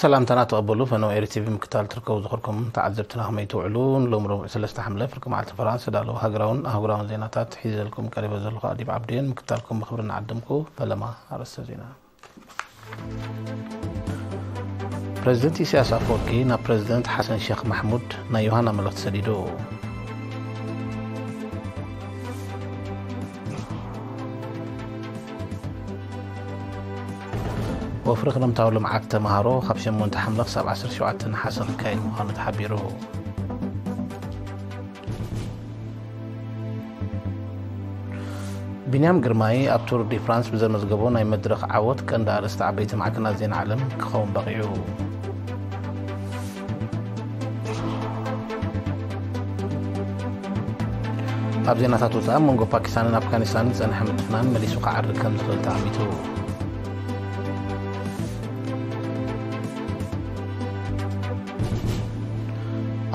ሰላምታና ተቐበሉ። ፈነው ኤሪ ቲቪ ምክታል ትርከቡ ዝኸርኩም ተዓዘብትና ከመይ ትውዕሉ? ንሎም ረቡዕ ሰለስተ ሓምለ ፍርቂ መዓልቲ ፈራንስ ዳለዉ ሃገራውን ኣህጉራውን ዜናታት ሒዘልኩም ቀሪበ ዘለኹ ኣዲብ ዓብድየን። ምክታልኩም ብኽብሪ እናዓደምኩ፣ ፈለማ ኣርእስተ ዜና። ፕረዚደንት ኢሳያስ ኣፈወርቂ ናብ ፕረዚደንት ሓሰን ሸኽ ማሕሙድ ናይ ዮሃና መልእኽቲ ሰዲዱ። ወፍሪ ክረምታዊ ልምዓት ተምሃሮ ካብ ሸሞንተ ሓምለ ክሳብ ዓሰርተ ሸውዓተ ነሓሰ ክካየድ ምዃኑ ተሓቢሩ። ቢንያም ግርማይ ኣብ ቱር ዲ ፍራንስ ብዘመዝገቦ ናይ መድረኽ ዓወት ቀንዲ ኣርእስቲ ዓበይቲ ማዕከናት ዜና ዓለም ክኸውን በቒዑ። ኣብ ዜናታት ወፃኢ፣ ኣብ መንጎ ፓኪስታንን ኣፍጋኒስታንን ዝፀንሐ ምትፍናን መሊሱ ክዓሪ ከም ዝኽእል ተኣሚቱ።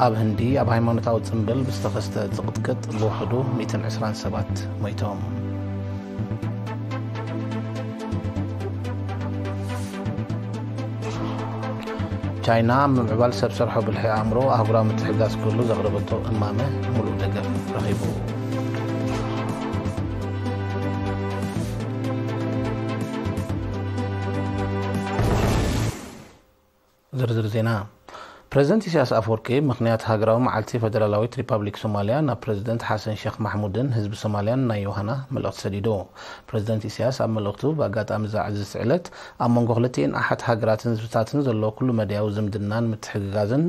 ኣብ ህንዲ ኣብ ሃይማኖታዊ ጽምብል ብዝተኸስተ ጽቕጥቅጥ ብውሕዱ ሚእትን ዕስራን ሰባት ሞይቶም። ቻይና ኣብ ምምዕባል ሰብ ሰርሖ ብልሒ ኣእምሮ ኣህጉራዊ ምትሕግጋዝ ክህሉ ዘቕረበቶ እማመ ምሉእ ደገፍ ረኺቡ። ዝርዝር ዜና። ፕረዚደንት ኢሳያስ ኣፈወርቂ ምኽንያት ሃገራዊ መዓልቲ ፈደራላዊት ሪፓብሊክ ሶማልያ ናብ ፕረዚደንት ሓሰን ሸኽ ማሕሙድን ህዝቢ ሶማልያን ናይ ዮሃና መልእኽቲ ሰዲዱ። ፕረዚደንት ኢሳያስ ኣብ መልእኽቱ፣ ብኣጋጣሚ እዛ ዕዝዝቲ ዕለት ኣብ መንጎ ክልቲኤን ኣሓት ሃገራትን ህዝብታትን ዘሎ ኩሉ መዳያዊ ዝምድናን ምትሕግጋዝን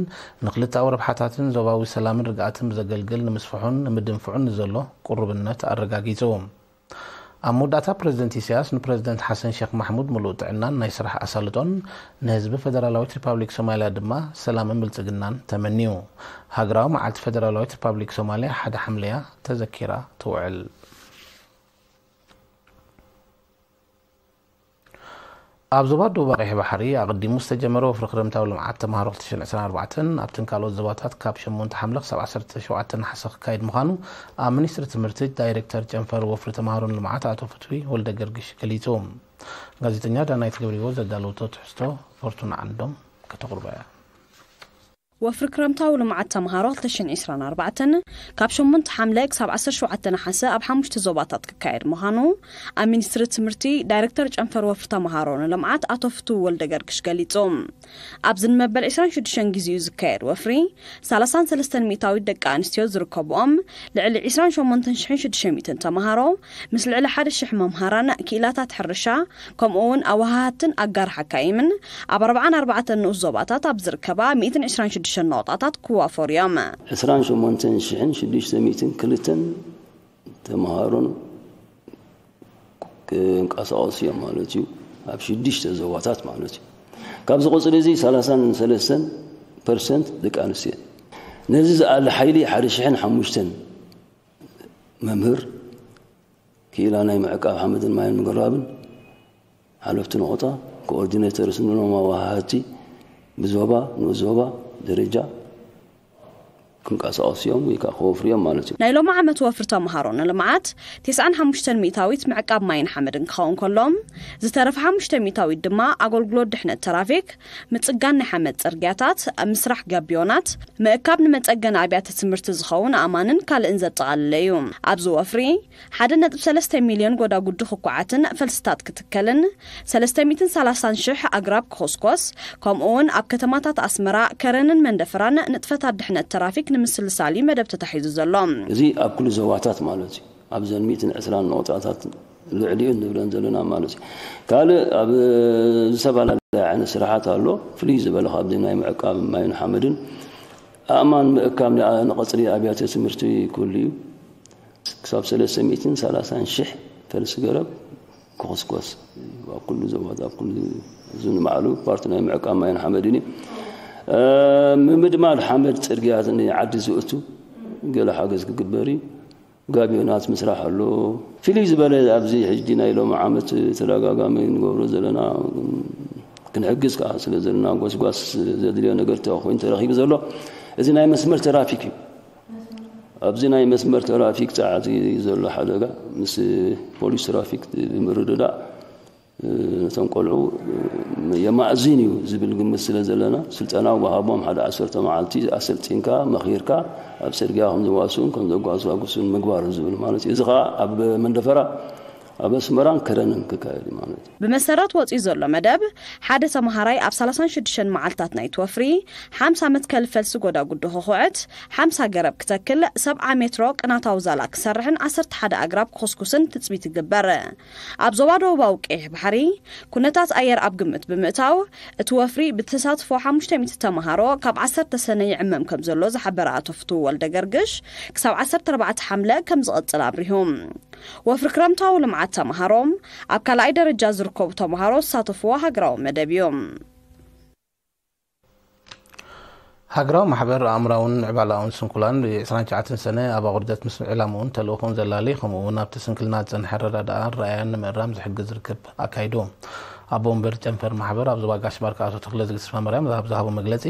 ንክልተኣዊ ረብሓታትን ዞባዊ ሰላምን ርግኣትን ብዘገልግል ንምስፍሑን ንምድንፍዑን ንዘሎ ቅሩብነት ኣረጋጊጹ። ኣብ መወዳእታ ፕረዚደንት ኢሳያስ ንፕረዚደንት ሓሰን ሸኽ ማሕሙድ ምሉእ ጥዕናን ናይ ስራሕ ኣሳልጦን ንህዝቢ ፈደራላዊት ሪፓብሊክ ሶማልያ ድማ ሰላምን ብልጽግናን ተመንዩ። ሃገራዊ መዓልቲ ፈደራላዊት ሪፓብሊክ ሶማልያ ሓደ ሓምለያ ተዘኪራ ትውዕል። ኣብ ዞባ ደቡብ ቀይሕ ባሕሪ ኣቐዲሙ ዝተጀመረ ወፍሪ ክረምታዊ ልምዓት ተምሃሮ ክልተ ሽሕን ዕስራን ኣርባዕተን ኣብተን ካልኦት ዞባታት ካብ ሸሞንተ ሓምለ ክሳብ ዓሰርተ ሸውዓተ ነሓሰ ክካየድ ምዃኑ ኣብ ሚኒስትሪ ትምህርቲ ዳይሬክተር ጨንፈር ወፍሪ ተምሃሮን ልምዓት ኣቶ ፍትዊ ወልደ ገርግሽ ገሊጹ። ጋዜጠኛ ዳናይት ገብሪዎ ዘዳለወቶ ትሕዝቶ ፎርቱና ዓንዶም ከተቕርቦ እያ። ወፍሪ ክረምታዊ ልምዓት ተምሃሮ ክልተ ሽሕን ዕስራን ኣርባዕተን ካብ ሸሞንተ ሓምለ ክሳብ ዓሰርተ ሸውዓተ ነሓሰ ኣብ ሓሙሽተ ዞባታት ክካየድ ምዃኑ ኣብ ሚኒስትሪ ትምህርቲ ዳይሬክተር ጨንፈር ወፍሪ ተምሃሮ ንልምዓት ኣቶ ፍትው ወልደ ገርግሽ ገሊጹ። ኣብዚ ንመበል ዕስራን ሽዱሽተን ግዜኡ ዝካየድ ወፍሪ ሰላሳን ሰለስተን ሚእታዊት ደቂ ኣንስትዮ ዝርከብኦም ልዕሊ ዕስራን ሸሞንተን ሽሕን ሽዱሽተ ሚእትን ተምሃሮ ምስ ልዕሊ ሓደ ሽሕ መምሃራን ክኢላታት ሕርሻ ከምኡ እውን ኣወሃሃድትን ኣጋር ሓካይምን ኣብ ኣርባዓን ኣርባዕተን ንኡስ ዞባታት ኣብ ዝርከባ ሚእትን ዕስራን ሽዱሽተን ነቑጣታት ክዋፈሩ እዮም። ዕስራን ሸሞንተን ሽሕን ሽዱሽተ ሚእትን ክልተን ተምሃሮን ክንቀሳቐሱ እዮም ማለት እዩ፣ ኣብ ሽዱሽተ ዞባታት ማለት እዩ። ካብዚ ቁፅሪ እዚ ሰላሳን ሰለስተን ፐርሰንት ደቂ ኣንስትዮ እየን። ነዚ ዝኣሊ ሓይሊ ሓደ ሽሕን ሓሙሽተን መምህር ክኢላ ናይ ምዕቃብ ሓመድን ማይን ምግራብን ሓለፍቲ ነቑጣ፣ ኮኦርዲኔተርስ፣ ንሎም ኣወሃሃድቲ ብዞባ፣ ንኡስ ዞባ ደረጃ ክንቀሳቐሱ እዮም ወይ ከዓ ክወፍሩ እዮም ማለት እዩ። ናይ ሎሚ ዓመት ወፍሪ ተምሃሮ ንልምዓት ተስዓን ሓሙሽተን ሚእታዊት ምዕቃብ ማይን ሓመድን ክኸውን ከሎ፣ ዝተረፈ ሓሙሽተ ሚእታዊት ድማ ኣገልግሎት ድሕነት ተራፊክ፣ ምጽጋን ናይ ሓመድ ጽርግያታት፣ ኣብ ምስራሕ ጋቢዮናት፣ ምእካብ ንመጸገኒ ኣብያተ ትምህርቲ ዝኸውን ኣእማንን ካልእን ዘጠቓለለ እዩ። ኣብዚ ወፍሪ ሓደ ነጥቢ ሰለስተ ሚልዮን ጎዳጉዲ ክኳዓትን ፈልስታት ክትከልን፣ ሰለስተ ሚእትን ሰላሳን ሽሕ ኣግራብ ክኹስኮስ፣ ከምኡ እውን ኣብ ከተማታት ኣስመራ፣ ከረንን መንደፈራን ንጥፈታት ድሕነት ተራፊክ ንምስልሳል እዩ መደብ ተታሒዙ ዘሎ። እዚ ኣብ ኩሉ ዞባታት ማለት እዩ። ኣብዘን ሚእትን ዕስራን ነቑጣታት ልዕሊኡ ንብለን ዘለና ማለት እዩ። ካልእ ኣብ ዝተፈላለየ ዓይነት ስራሓት ኣሎ። ፍልይ ዝበለ ካብዚ ናይ ምዕቃብ ማይን ሓመድን ኣእማን ምእካብ ንኣ-፣ ንቐጽሪ ኣብያተ ትምህርቲ ክህሉ እዩ። ክሳብ ሰለስተ ሚእትን ሰላሳን ሽሕ ፈልሲ ገረብ ክኹስኮስ ኣብ ኩሉ ዞባታት፣ ኣብ ኩሉ እዚ ንባዕሉ ፓርቲ ናይ ምዕቃብ ማይን ሓመድን እዩ። እ፣ ምምድማድ ሓመድ ጽርግያት ንዓዲ ዝእቱ ገለ ሓገዝ ክግበር እዩ። ጋቢዮናት ምስራሕ ኣሎ። ፍልይ ዝበለ ኣብዚ ሕጂ ናይ ሎሚ ዓመት ተደጋጋሚ ንገብሮ ዘለና፣ ክንሕግዝ ከዓ ስለ ዘለና፣ ጎስጓስ ዘድልዮ ነገር ተኮይኑ ተረኺቡ ዘሎ፣ እዚ ናይ መስመር ተራፊክ እዩ። ኣብዚ ናይ መስመር ተራፊክ ጸዓት ዘሎ ሓደጋ ምስ ፖሊስ ትራፊክ ብምርድዳእ ነቶም ቆልዑ የማእዝን እዩ ዝብል ግምት ስለ ዘለና፣ ስልጠና ወሃቦም፣ ሓደ ዓሰርተ መዓልቲ ኣሰልጢንካ መኺርካ፣ ኣብ ጽርግያ ከም ዝዋስኡን ከም ዘጓስጉሱን ምግባር ዝብል ማለት እዩ። እዚ ኸኣ ኣብ መንደፈራ፣ ኣብ ኣስመራን ከረንን ክካየድ እዩ ማለት እዩ። ብመሰረት ወጺኡ ዘሎ መደብ፣ ሓደ ተመሃራይ ኣብ ሰላሳን ሽዱሽተን መዓልታት ናይቲ ወፍሪ ሓምሳ መትከል ፈልሲ ጎዳጉዲ ክኹዕት፣ ሓምሳ ገረብ ክተክል፣ ሰብዓ ሜትሮ ቅናታዊ ዛላ ክሰርሕን ዓሰርተ ሓደ ኣግራብ ክኹስኩስን ትጽቢት ይግበር። ኣብ ዞባ ደቡባዊ ቀይሕ ባሕሪ፣ ኩነታት ኣየር ኣብ ግምት ብምእታው፣ እቲ ወፍሪ ብተሳትፎ ሓሙሽተ ሚእቲ ተመሃሮ ካብ ዓሰርተ ሰነ ይዕመም ከም ዘሎ ዝሓበረ ኣቶ ፍትው ወልደ ገርግሽ፣ ክሳብ ዓሰርተ ኣርባዕተ ሓምለ ከም ዝቐጽል ኣብሪሁ። ወፍሪ ክረምታዊ ልምዓት ተምሃሮ፣ ኣብ ካልኣይ ደረጃ ዝርከቡ ተምሃሮ ዝሳተፍዎ ሃገራዊ መደብ እዩ። ሃገራዊ ማሕበር ኣእምራውን ምዕባላውን ስንኩላን ብ ዕስራን ትሽዓተን ሰነ ኣብ ኣቑርደት ምስ ዕላምኡን ተልእኾኡን ዘላሊ፣ ከምኡ እውን ኣብቲ ስንክልና ዝጸንሐ ኣረዳድኣ ኣረኣእያን ንምእራም ዝሕግዝ ርክብ ኣካይዱ። ኣቦ ወንበር ጨንፈር ማሕበር ኣብ ዞባ ጋሽ ባርካ ኣቶ ተኽለ ዝግስፋ ማርያም ኣብ ዝሃቦ መግለጺ፣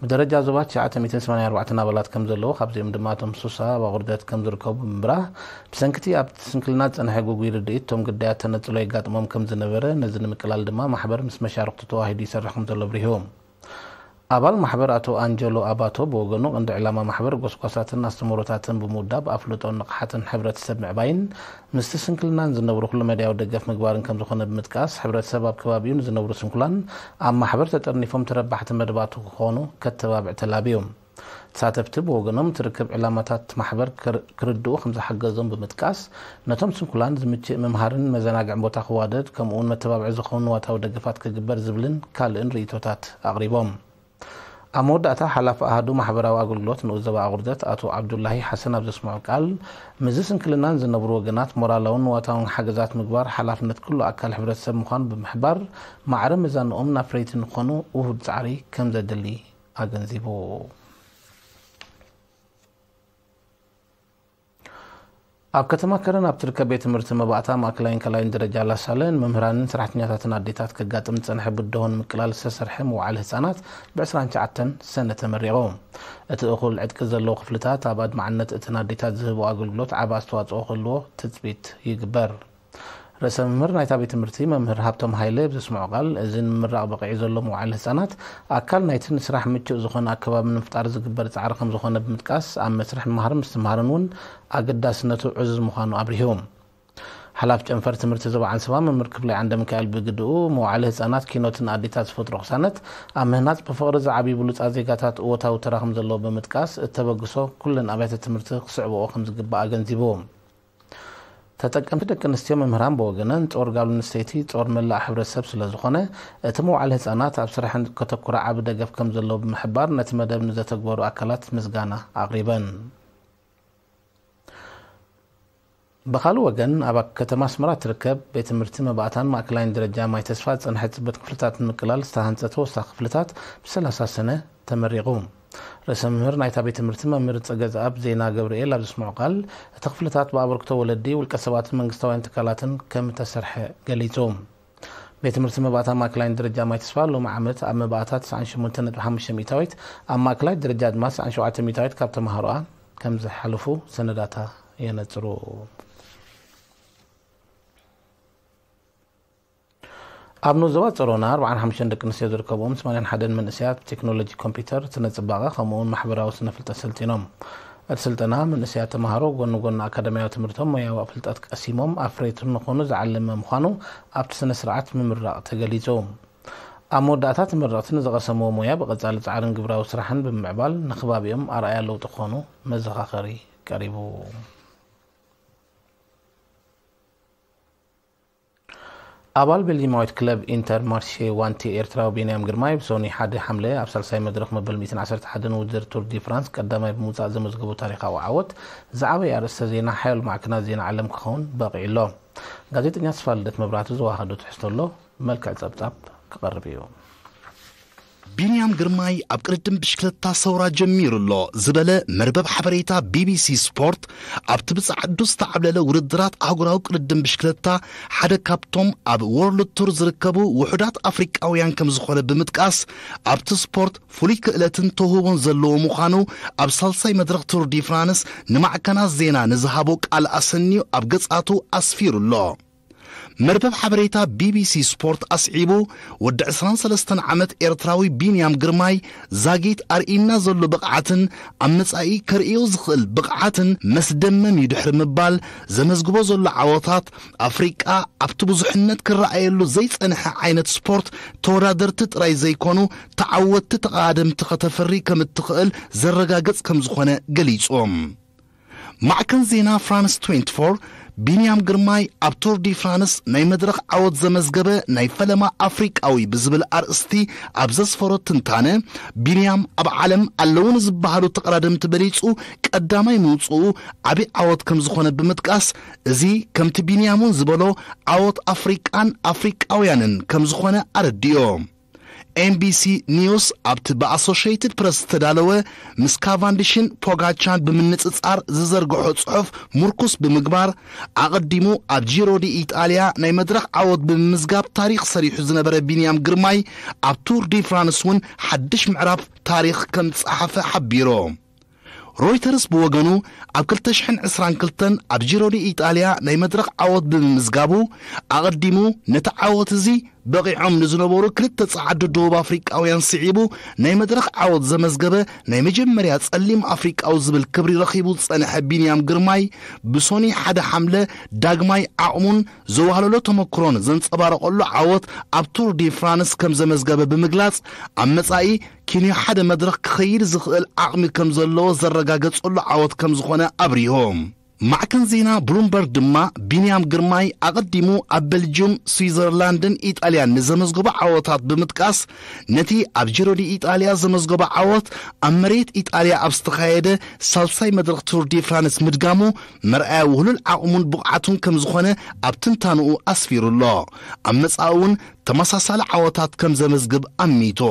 ብደረጃ ዞባ ትሽዓተ ሚእትን ሰማንያን ኣርባዕተን ኣባላት ከም ዘለዉ፣ ካብዚኦም ድማ እቶም ሱሳ ኣብ ኣቑርደት ከም ዝርከቡ ብምብራህ፣ ብሰንክቲ ኣብቲ ስንክልና ዝጸንሐ ግጉይ ርድኢት እቶም ግዳያት ተነጽሎ የጋጥሞም ከም ዝነበረ፣ ነዚ ንምቅላል ድማ ማሕበር ምስ መሻርኽቱ ተዋሂዱ ይሰርሕ ከም ዘሎ ኣብሪሁ። ኣባል ማሕበር ኣቶ ኣንጀሎ ኣባቶ ብወገኑ፣ ቀንዲ ዕላማ ማሕበር ጎስጓሳትን ኣስተምህሮታትን ብምውዳብ ኣፍልጦን ንቕሓትን ሕብረተሰብ ምዕባይን ምስቲ ስንክልናን ዝነብሩ ኩለመዳያዊ ደገፍ ምግባርን ከም ዝኾነ ብምጥቃስ፣ ሕብረተሰብ ኣብ ከባቢኡ ንዝነብሩ ስንኩላን ኣብ ማሕበር ተጠርኒፎም ተረባሕቲ መደባቱ ክኾኑ ከተባብዕ ተላብዩ። ተሳተፍቲ ብወገኖም፣ እቲ ርክብ ዕላማታት ማሕበር ክር-፣ ክርድኡ ከም ዝሓገዞም ብምጥቃስ፣ ነቶም ስንኩላን ዝምችእ መምሃርን መዘናግዕን ቦታ ክዋደድ፣ ከምኡውን መተባብዒ ዝኸውን ንዋታዊ ደገፋት ክግበር ዝብልን ካልእን ርእይቶታት ኣቕሪቦም። ኣብ መወዳእታ፣ ሓላፊ ኣሃዱ ማሕበራዊ ኣገልግሎት ንኡስ ዞባ ኣቑርደት ኣቶ ዓብዱላሂ ሓሰን ኣብ ዘስምዖ ቃል፣ ምስዚ ስንክልናን ዝነብሩ ወገናት ሞራላውን ንዋታውን ሓገዛት ምግባር ሓላፍነት ኩሉ ኣካል ሕብረተሰብ ምዃኑ ብምሕባር፣ ማዕረ መዛንኦም ናብ ፍረይቲ ንኾኑ ውሁድ ጻዕሪ ከም ዘድሊ ኣገንዚቡ። ኣብ ከተማ ከረን ኣብ ትርከብ ቤት ትምህርቲ መባእታ ማእከላይን ካልኣይን ደረጃ ላሳለ፣ ንመምህራንን ሰራሕተኛታትን ኣዴታት ከጋጥም ዝጸንሐ ብድሆ ንምቅላል ዝተሰርሐ መዋዕለ ህጻናት ብ ዕስራን ትሽዓተን ሰነ ተመሪቑ። እቲ እኹል ዕጥቂ ዘለዎ ክፍልታት ኣብ ኣድማዕነት እተን ኣዴታት ዝህቦ ኣገልግሎት ዓቢ ኣስተዋጽኦ ክህልዎ ትጽቢት ይግበር። ርእሰ መምህር ናይታ ቤት ትምህርቲ መምህር ሃብቶም ሃይለ ብዘስምዖ ቃል፣ እዚ ንምምራቕ በቒዑ ዘሎ መዋዕለ ህጻናት ኣካል ናይቲ ንስራሕ ምቹእ ዝኾነ ኣከባቢ ንምፍጣር ዝግበር ጻዕሪ ከም ዝኾነ ብምጥቃስ፣ ኣብ መስርሕ ምምሃር ምስትምሃርን እውን ኣገዳስነቱ ዕዙዝ ምዃኑ ኣብሪሁ። ሓላፍ ጨንፈር ትምህርቲ ዞባ ዓንሰባ መምህር ክፍላይ ዓንደ ሚካኤል ብግድኡ፣ መዋዕለ ህጻናት ኪኖትን ኣዴታት ዝፈጥሮ ቅሳነት ኣብ ምህናጽ ብፍቕሪ ዝዓብዩ ብሉጻት ዜጋታት እወታዊ ተራ ከም ዘለዎ ብምጥቃስ፣ እቲ ተበግሶ ኩለን ኣብያተ ትምህርቲ ክስዕብኦ ከም ዝግባእ ኣገንዚቡ። ተጠቀምቲ ደቂ ኣንስትዮ መምህራን ብወገነን፣ ጾር ጋል ኣንስተይቲ ጾር መላእ ሕብረተሰብ ስለ ዝኾነ፣ እቲ መዋዕለ ህጻናት ኣብ ስራሕን ከተኩራ ዓቢ ደገፍ ከም ዘለዎ ብምሕባር፣ ነቲ መደብ ንዘተግበሩ ኣካላት ምስጋና ኣቕሪበን። ብኻልእ ወገን፣ ኣብ ከተማ ኣስመራ ትርከብ ቤት ትምህርቲ መባእታን ማእከላይን ደረጃ ማይ ተስፋ ዝጸንሐ ጽበት ክፍልታት ንምቅላል ዝተሃንጸ ተወሳኺ ክፍልታት ብሰላሳ ሰነ ተመሪቑ። ርእሰ መምህር ናይታ ቤት ትምህርቲ መምህር ጸገዝኣብ ዜና ገብርኤል ኣብ ዘስምዖ ቃል፣ እቲ ክፍልታት ብኣበርክቶ ወለዲ፣ ውልቀ ሰባትን መንግስታውያን ትካላትን ከም እተሰርሐ ገሊጹ። ቤት ትምህርቲ መባእታ ማእከላይን ደረጃ ማይ ተስፋ ሎሚ ዓመት ኣብ መባእታ ተስዓን ሸሞንተን ነጥቢ ሓሙሽተ ሚእታዊት፣ ኣብ ማእከላይ ደረጃ ድማ ተስዓን ሸውዓተ ሚእታዊት ካብ ተምሃሮኣ ከም ዝሓለፉ ሰነዳታ የነጽሩ። ኣብ ንኡስ ዞባ ጸሮና ኣርባዓን ሓሙሽተን ደቂ ኣንስትዮ ዝርከብኦም ሰማንያን ሓደን መንእሰያት ቴክኖሎጂ ኮምፒውተር፣ ስነ ጽባቐ፣ ከምኡውን ማሕበራዊ ስነ ፍልጠት ሰልጢኖም። እቲ ስልጠና መንእሰያት ተምሃሮ ጎኒ ጎኒ ኣካዳሚያዊ ትምህርቶም ሞያዊ ፍልጠት ቀሲሞም ኣፍረይቲ ንኾኑ ዝዓለመ ምዃኑ ኣብቲ ስነ ስርዓት ምምራቕ ተገሊጹ። ኣብ መወዳእታ ተመረቕቲ ንዝቐሰምዎ ሞያ ብቐጻሊ ጻዕርን ግብራዊ ስራሕን ብምምዕባል ንኽባቢኦም ኣርኣያ ለውጢ ክኾኑ መዘኻኸሪ ቀሪቡ። ኣባል ቤልጂማዊት ክለብ ኢንተር ማርሴ ዋንቲ ኤርትራዊ ቢንያም ግርማይ ብሶኒ ሓደ ሓምለ ኣብ ሳልሳይ መድረኽ መበል ሚእትን ዓሰርተ ሓደን ውድድር ቱር ዲ ፍራንስ ቀዳማይ ብምውጻእ ዘመዝገቦ ታሪኻዊ ዓወት ዝዓበየ ኣርእስተ ዜና ሓያሎ ማዕከናት ዜና ዓለም ክኸውን በቒዑ ኣሎ። ጋዜጠኛ ተስፋልደት መብራህቱ ዘዋሃዶ ትሕዝቶ ኣሎ፣ ብመልክዕ ጸብጻብ ክቐርብ እዩ። ቢንያም ግርማይ ኣብ ቅድድም ብሽክለታ ሰውራ ጀሚሩ ኣሎ ዝበለ መርበብ ሓበሬታ ቢቢሲ ስፖርት፣ ኣብቲ ብጻዕዱ ዝተዓብለለ ውድድራት ኣህጉራዊ ቅድድም ብሽክለታ ሓደ ካብቶም ኣብ ወርልድ ቱር ዝርከቡ ውሑዳት ኣፍሪቃውያን ከም ዝኾነ ብምጥቃስ፣ ኣብቲ ስፖርት ፍሉይ ክእለትን ተውህቦን ዘለዎ ምዃኑ ኣብ ሳልሳይ መድረኽ ቱር ዲ ፍራንስ ንማዕከናት ዜና ንዝሃቦ ቃል ኣሰንዩ ኣብ ገጻቱ ኣስፊሩ ኣሎ። መርበብ ሓበሬታ ቢቢሲ ስፖርት ኣስዒቡ፣ ወዲ ዕስራን ሰለስተን ዓመት ኤርትራዊ ቢንያም ግርማይ ዛጊት ኣርኢና ዘሎ ብቕዓትን ኣብ መጻኢ ከርእዮ ዝኽእል ብቕዓትን መስደመም እዩ ድሕሪ ምባል፣ ዘመዝግቦ ዘሎ ዓወታት ኣፍሪቃ ኣብቲ ብዙሕነት ክረኣየሉ ዘይጸንሐ ዓይነት ስፖርት ተወዳደርቲ ጥራይ ዘይኮኑ ተዓወትቲ ተቓደምቲ ከተፍሪ ከም እትኽእል ዘረጋግጽ ከም ዝኾነ ገሊጾም። ማዕከን ዜና ፍራንስ ትዌንቲ ፎር፣ ቢንያም ግርማይ ኣብ ቱር ዲ ፍራንስ ናይ መድረኽ ዓወት ዘመዝገበ ናይ ፈለማ ኣፍሪቃዊ ብዝብል ኣርእስቲ ኣብ ዘስፈሮ ትንታነ፣ ቢንያም ኣብ ዓለም ኣለዉ ንዝበሃሉ ተቐዳደምቲ በሊጹ ቀዳማይ ምውጽኡ ዓቢ ዓወት ከም ዝኾነ ብምጥቃስ፣ እዚ ከምቲ ቢንያም እውን ዝበሎ ዓወት ኣፍሪቃን ኣፍሪቃውያንን ከም ዝኾነ ኣረዲኦ። ኤምቢሲ ኒውስ ኣብቲ ብኣሶሽየትድ ፕረስ ዝተዳለወ ምስ ካቫንዲሽን ፖጋቻን ብምንጽጻር ዝዘርግሖ ጽሑፍ ምርኩስ ብምግባር፣ ኣቐዲሙ ኣብ ጂሮ ዲ ኢጣልያ ናይ መድረኽ ዓወት ብምምዝጋብ ታሪኽ ሰሪሑ ዝነበረ ቢንያም ግርማይ፣ ኣብ ቱር ዲ ፍራንስ እውን ሓድሽ ምዕራፍ ታሪኽ ከም ዝጸሓፈ ሓቢሩ። ሮይተርስ ብወገኑ፣ ኣብ ክልተ ሽሕን ዕስራን ክልተን ኣብ ጂሮ ዲ ኢጣልያ ናይ መድረኽ ዓወት ብምምዝጋቡ፣ ኣቐዲሙ ነቲ ዓወት እዚ በቒዖም ንዝነበሩ ክልተ ጸዓዱ ደቡብ ኣፍሪቃውያን ስዒቡ፣ ናይ መድረኽ ዓወት ዘመዝገበ ናይ መጀመርያ ጸሊም ኣፍሪቃዊ ዝብል ክብሪ ረኺቡ ዝጸንሐ ቢንያም ግርማይ፣ ብሶኒ ሓደ ሓምለ ዳግማይ ዓቕሙን ዘዋህለሎ ተመክሮን ዘንጸባረቐሉ ዓወት ኣብ ቱር ዲ ፍራንስ ከም ዘመዝገበ ብምግላጽ፣ ኣብ መጻኢ ኪንዮ ሓደ መድረኽ ክኸይድ ዝኽእል ዓቕሚ ከም ዘለዎ ዘረጋገጸሉ ዓወት ከም ዝኾነ ኣብሪሁ። ማዕከን ዜና ብሉምበርግ ድማ፣ ቢንያም ግርማይ ኣቐዲሙ ኣብ በልጅዩም፣ ስዊዘርላንድን ኢጣልያን ንዘመዝገቦ ዓወታት ብምጥቃስ፣ ነቲ ኣብ ጂሮ ዲ ኢጣልያ ዘመዝገቦ ዓወት ኣብ መሬት ኢጣልያ ኣብ ዝተኻየደ ሳልሳይ መድረኽ ቱር ዲ ፍራንስ ምድጋሙ መርኣያ ውህሉል ዓቕሙን ብቕዓቱን ከም ዝኾነ ኣብ ትንታንኡ ኣስፊሩ ኣሎ። ኣብ መጻኢ እውን ተመሳሳሊ ዓወታት ከም ዘመዝግብ ኣሚቱ።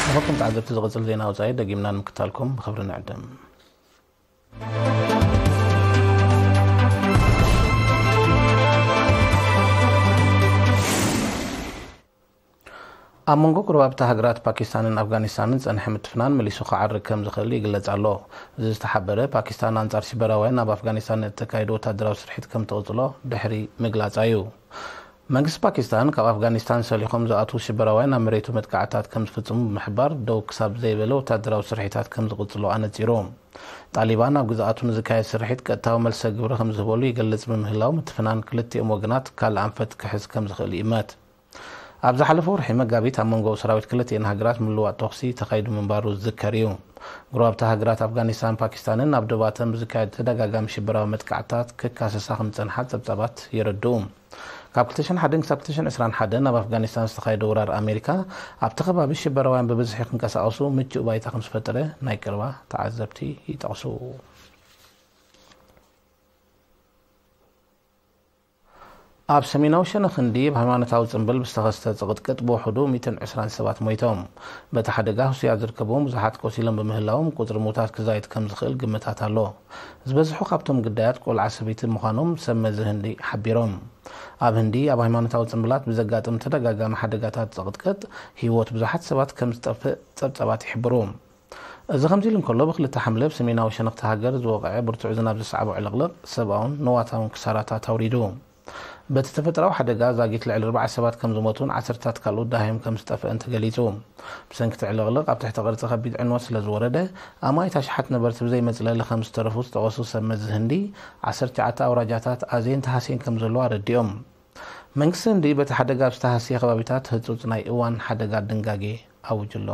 ንኹልኩም ተዓዘብቲ ዝቕጽል ዜና ወጻኢ ደጊምና ንምክታልኩም ብኽብሪ ንዕድም። ኣብ መንጎ ጎረባብቲ ሃገራት ፓኪስታንን ኣፍጋኒስታንን ዝጸንሐ ምትፍናን መሊሱ ክዓርግ ከም ዝኽእል ይግለጽ ኣሎ። እዚ ዝተሓበረ፣ ፓኪስታን ኣንጻር ሽበራውያን ኣብ ኣፍጋኒስታን እተካየዶ ወታደራዊ ስርሒት ከም ትቕጽሎ ድሕሪ ምግላጻ እዩ። መንግስቲ ፓኪስታን፣ ካብ ኣፍጋኒስታን ሰሊኾም ዝኣትዉ ሽበራውያን ኣብ መሬቱ መጥቃዕትታት ከም ዝፍጽሙ ብምሕባር፣ ደው ክሳብ ዘይበለ ወታደራዊ ስርሒታት ከም ዝቕጽሎ ኣነጺሩ። ጣሊባን ኣብ ግዝኣቱ ንዝካየድ ስርሒት ቀጥታዊ መልሰ ግብሪ ከም ዝህበሉ ይገልጽ ብምህላው፣ ምትፍናን ክልቲኦም ወገናት ካልእ ኣንፈት ክሕዝ ከም ዝኽእል ይእመት። ኣብ ዝሓለፈ ወርሒ መጋቢት ኣብ መንጎ ሰራዊት ክልቲኤን ሃገራት ምልዋጥ ተኹሲ ተኻይዱ ምንባሩ ዝዝከር እዩ። ጎረባብቲ ሃገራት ኣፍጋኒስታን ፓኪስታንን ኣብ ዶባተን ብዝካየድ ተደጋጋሚ ሽበራዊ መጥቃዕትታት ክካሰሳ ከም ዝጸንሓ ጸብጻባት የረድኡ። ካብ ክልተ ሽሕን ሓደን ክሳብ ክልተ ሽሕን ዕስራን ሓደን ኣብ ኣፍጋኒስታን ዝተኻየደ ወራር ኣሜሪካ ኣብቲ ከባቢ ሽበራውያን ብብዝሒ ክንቀሳቐሱ ምቹእ ባይታ ከም ዝፈጠረ ናይ ቀረባ ተዓዘብቲ ይጠቕሱ። ኣብ ሰሜናዊ ሸነኽ ህንዲ፣ ኣብ ሃይማኖታዊ ጽምብል ብዝተኸስተ ጽቕጥቅጥ ብውሕዱ ሚእትን ዕስራን ሰባት ሞይቶም። በቲ ሓደጋ ህሱያት ዝርከብዎም ብዙሓት ቆሲሎም ብምህላዎም፣ ቁጽሪ ምዉታት ክዛይድ ከም ዝኽእል ግምታት ኣሎ። ዝበዝሑ ካብቶም ግዳያት ቆልዓ ሰበይቲ ምዃኖም ሰብ መዚ ህንዲ ሓቢሮም። ኣብ ህንዲ፣ ኣብ ሃይማኖታዊ ጽምብላት ብዘጋጥም ተደጋጋሚ ሓደጋታት ጽቕጥቅጥ፣ ህይወት ብዙሓት ሰባት ከም ዝጠፍእ ጸብጻባት ይሕብሩ። እዚ ከምዚ ኢሉ እንከሎ፣ ብክልተ ሓምለ ኣብ ሰሜናዊ ሸነኽቲ ሃገር ዝወቕዐ ብርቱዕ ዝናብ ዘስዓቦ ዕልቕልቕ ሰብኣውን ንዋታውን ክሳራታት ኣውሪዱ። በቲ ተፈጥሮኣዊ ሓደጋ ዛጊት ልዕሊ ኣርባዕተ ሰባት ከም ዝሞቱን ዓሰርታት ካልኦት ደሃዮም ከም ዝጠፍአን ተገሊጹ። ብሰንኪ እቲ ዕልቕልቕ ኣብ ትሕቲ ቅርጺ ከቢድ ዕንወት ስለ ዝወረደ፣ ኣማኢት ኣሽሓት ነበርቲ ብዘይ መጽለሊ ከም ዝተረፉ ዝጠቐሱ ሰብ መዚ ህንዲ፣ ዓሰርተ ትሽዓተ ኣውራጃታት ኣዝየን ተሃስየን ከም ዘለዋ ኣረዲኦም። መንግስቲ ህንዲ በቲ ሓደጋ ኣብ ዝተሃስየ ከባቢታት ህጹጽ ናይ እዋን ሓደጋ ድንጋጌ ኣዊጁ ኣሎ።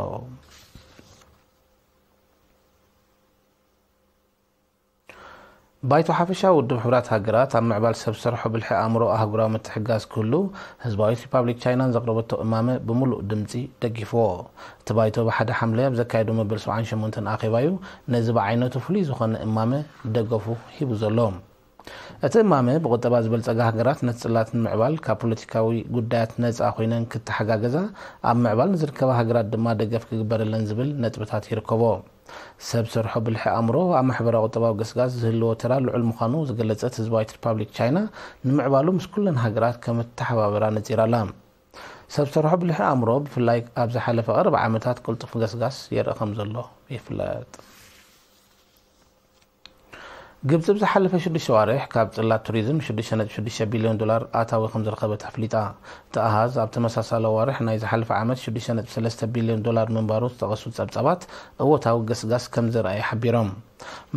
ባይቶ ሓፈሻዊ ውድብ ሕቡራት ሃገራት ኣብ ምዕባል ሰብ ሰርሖ ብልሒ ኣእምሮ ኣህጉራዊ ምትሕግጋዝ ክህሉ ህዝባዊት ሪፓብሊክ ቻይናን ዘቕረበቶ እማመ ብምሉእ ድምጺ ደጊፍዎ። እቲ ባይቶ ብሓደ ሓምለ ኣብ ዘካየዶ መበል ሰብዓን ሸሞንተን ኣኼባዩ ነዚ ብዓይነቱ ፍሉይ ዝኾነ እማመ ደገፉ ሂቡ ዘሎ። እቲ እማመ ብቁጠባ ዝበልጸጋ ሃገራት ነቲ ጽላት ንምዕባል ካብ ፖለቲካዊ ጉዳያት ነጻ ኮይነን ክተሓጋገዛ፣ ኣብ ምዕባል ንዝርከባ ሃገራት ድማ ደገፍ ክግበረለን ዝብል ነጥብታት ይርከቦ። ሰብ ሰርሖ ብልሒ ኣእምሮ ኣብ ማሕበራዊ ቁጠባዊ ገስጋስ ዝህልዎ ተራ ልዑል ምዃኑ ዝገለጸት ህዝባዊት ሪፓብሊክ ቻይና፣ ንምዕባሉ ምስ ኩለን ሃገራት ከም እተሓባበራ ነጺራ ኣላ። ሰብ ሰርሖ ብልሒ ኣእምሮ ብፍላይ ኣብ ዝሓለፈ ቀረባ ዓመታት ቅልጡፍ ገስጋስ የርኢ ከም ዘሎ ይፍለጥ። ግብጺ ብዝሓለፈ ሽዱሽተ ኣዋርሕ ካብ ጽላት ቱሪዝም ሽዱሽተ ነጥቢ ሽዱሽተ ቢልዮን ዶላር ኣታዊ ከም ዝረኸበት ኣፍሊጣ። እቲ ኣሃዝ ኣብ ተመሳሳሊ ኣዋርሕ ናይ ዝሓለፈ ዓመት ሽዱሽተ ነጥቢ ሰለስተ ቢልዮን ዶላር ምንባሩ ዝጠቐሱ ጸብጻባት እወታዊ ገስጋስ ከም ዘርኣየ ሓቢሮም።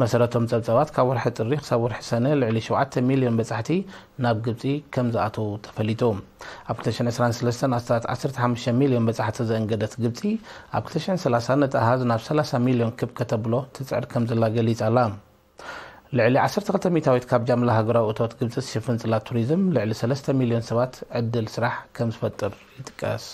መሰረቶም ጸብጻባት ካብ ወርሒ ጥሪ ክሳብ ወርሒ ሰነ ልዕሊ ሸውዓተ ሚልዮን በጻሕቲ ናብ ግብጺ ከም ዝኣተዉ ተፈሊጡ። ኣብ ክልተ ሽሕን ዕስራን ሰለስተን ኣስታት ዓሰርተ ሓሙሽተ ሚልዮን በጻሕቲ ዘእንገደት ግብጺ ኣብ ክልተ ሽሕን ሰላሳን ነቲ ኣሃዝ ናብ ሰላሳ ሚልዮን ክብ ከተብሎ ትጽዕር ከም ዘላ ገሊጻ ኣላ። ልዕሊ ዓሰርተ ክልተ ሚእታዊት ካብ ጃምላ ሃገራዊ እቶት ግብጺ ዝሽፍን ጽላት ቱሪዝም ልዕሊ ሰለስተ ሚልዮን ሰባት ዕድል ስራሕ ከም ዝፈጥር ይጥቀስ።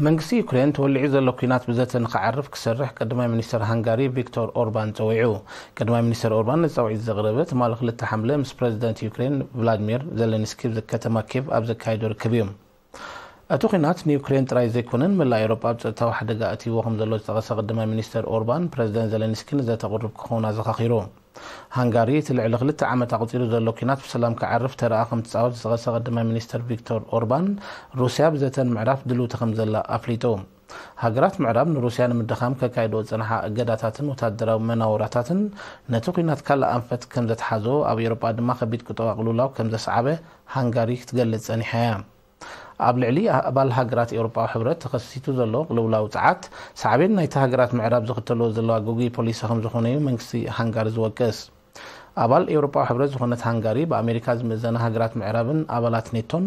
መንግስቲ ዩክሬን ተወሊዑ ዘሎ ኲናት ብዘተ ንክዓርፍ ክሰርሕ ቀዳማይ ሚኒስተር ሃንጋሪ ቪክቶር ኦርባን ጸዊዑ። ቀዳማይ ሚኒስተር ኦርባን ነቲ ጻውዒት ዘቕረበ ትማሊ ክልተ ሓምለ ምስ ፕረዚደንት ዩክሬን ቭላድሚር ዘለንስኪ ኣብ ከተማ ኬቭ ኣብ ዘካየዶ ርክብ እዩ። እቲ ኲናት ንዩክሬን ጥራይ ዘይኮነን መላእ ኤውሮጳ ኣብ ጸጥታዊ ሓደጋ ኣእትይዎ ከም ዘሎ ዝጠቐሰ ቀዳማይ ሚኒስተር ኦርባን ፕረዚደንት ዘለንስኪ ንዘተ ቅሩብ ክኸውን ኣዘኻኺሩ። ሃንጋሪ እቲ ልዕሊ ክልተ ዓመት ኣቑጺሩ ዘሎ ኲናት ብሰላም ክዓርፍ ተራኣ ከም ትጻወት ዝጠቐሰ ቀዳማይ ሚኒስተር ቪክቶር ኦርባን ሩስያ ብዘተን ምዕራፍ ድልውቲ ከም ዘላ ኣፍሊጡ። ሃገራት ምዕራብ ንሩስያ ንምድኻም ከካይድኦ ዝጸንሓ እገዳታትን ወታደራዊ መናውራታትን ነቲ ኲናት ካልእ ኣንፈት ከም ዘትሓዞ ኣብ ኤውሮጳ ድማ ከቢድ ቁጠባ ቅልውላው ከም ዘስዓበ ሃንጋሪ ክትገልጽ ጸኒሓ እያ። ኣብ ልዕሊ ኣባል ሃገራት ኤውሮጳዊ ሕብረት ተኸሲቱ ዘሎ ቅልውላው ጸዓት ሳዕቤን ናይቲ ሃገራት ምዕራብ ዝኽተልዎ ዘለዋ ግጉይ ፖሊሲ ከም ዝኾነ እዩ መንግስቲ ሃንጋሪ ዝወቅስ። ኣባል ኤውሮጳዊ ሕብረት ዝኾነት ሃንጋሪ ብኣሜሪካ ዝምእዘና ሃገራት ምዕራብን ኣባላት ኔቶን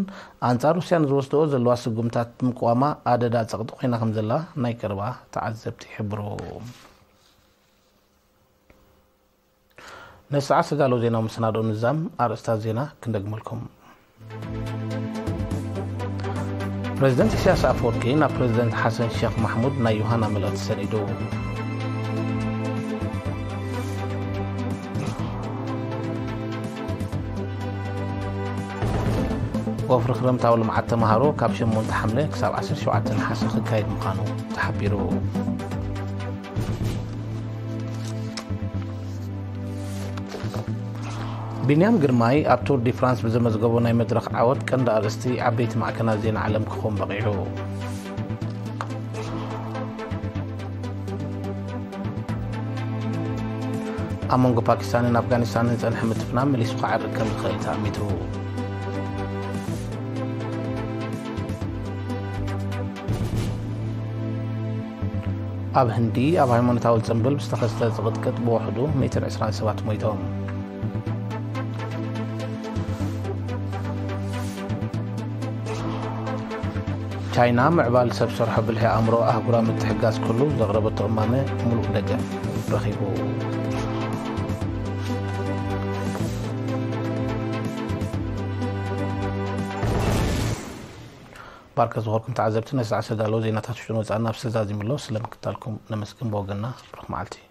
ኣንጻር ሩስያ ንዝወስድኦ ዘለዋ ስጉምታት ብምቅዋማ ኣደዳ ጸቕጢ ኮይና ከም ዘላ ናይ ቀረባ ተዓዘብቲ ይሕብሩ። ነስዓ ዝተዳለዉ ዜናዊ መሰናድኦ ንዛም ኣርእስታት ዜና ክንደግመልኩም። ፕረዚደንት ኢሳያስ ኣፈወርቂ ናብ ፕረዚደንት ሓሰን ሸኽ ማሕሙድ ናይ ዮሃና መልእኽቲ ሰዲዱ። ወፍሪ ክረምታዊ ልምዓት ተምሃሮ ካብ ሸሞንተ ሓምለ ክሳብ ዓሰርተ ሸውዓተ ነሓሰ ክካየድ ምዃኑ ተሓቢሩ። ቢንያም ግርማይ ኣብ ቱር ዲ ፍራንስ ብዘመዝገቦ ናይ መድረኽ ዓወት ቀንዲ ኣርእስቲ ዓበይቲ ማዕከናት ዜና ዓለም ክኸውን በቒዑ። ኣብ መንጎ ፓኪስታንን ኣፍጋኒስታንን ዝጸንሐ ምትፍናን መሊሱ ክዓርግ ከም ዝኽእል ተኣሚቱ። ኣብ ህንዲ ኣብ ሃይማኖታዊ ጽምብል ብዝተኸስተ ዝቕጥቅጥ ብውሕዱ ሚእትን ዕስራን ሰባት ሞይቶም። ቻይና ምዕባል ሰብ ሰርሖ ብልሒ ኣእምሮ ኣህጉራዊ ምትሕግጋዝ ክህሉ ዘቕረበቶ እማመ ምሉእ ደገፍ ረኺቡ። ባርከ ዝኾርኩም ተዓዘብቲ ነዚ ሰዓት ዝተዳለዉ ዜናታት ውሽጥን ወጻእን ኣብ ዝተዛዚሙ ኣሎ። ስለምክታልኩም ነመስግን። ብወገንና ብሩኽ መዓልቲ።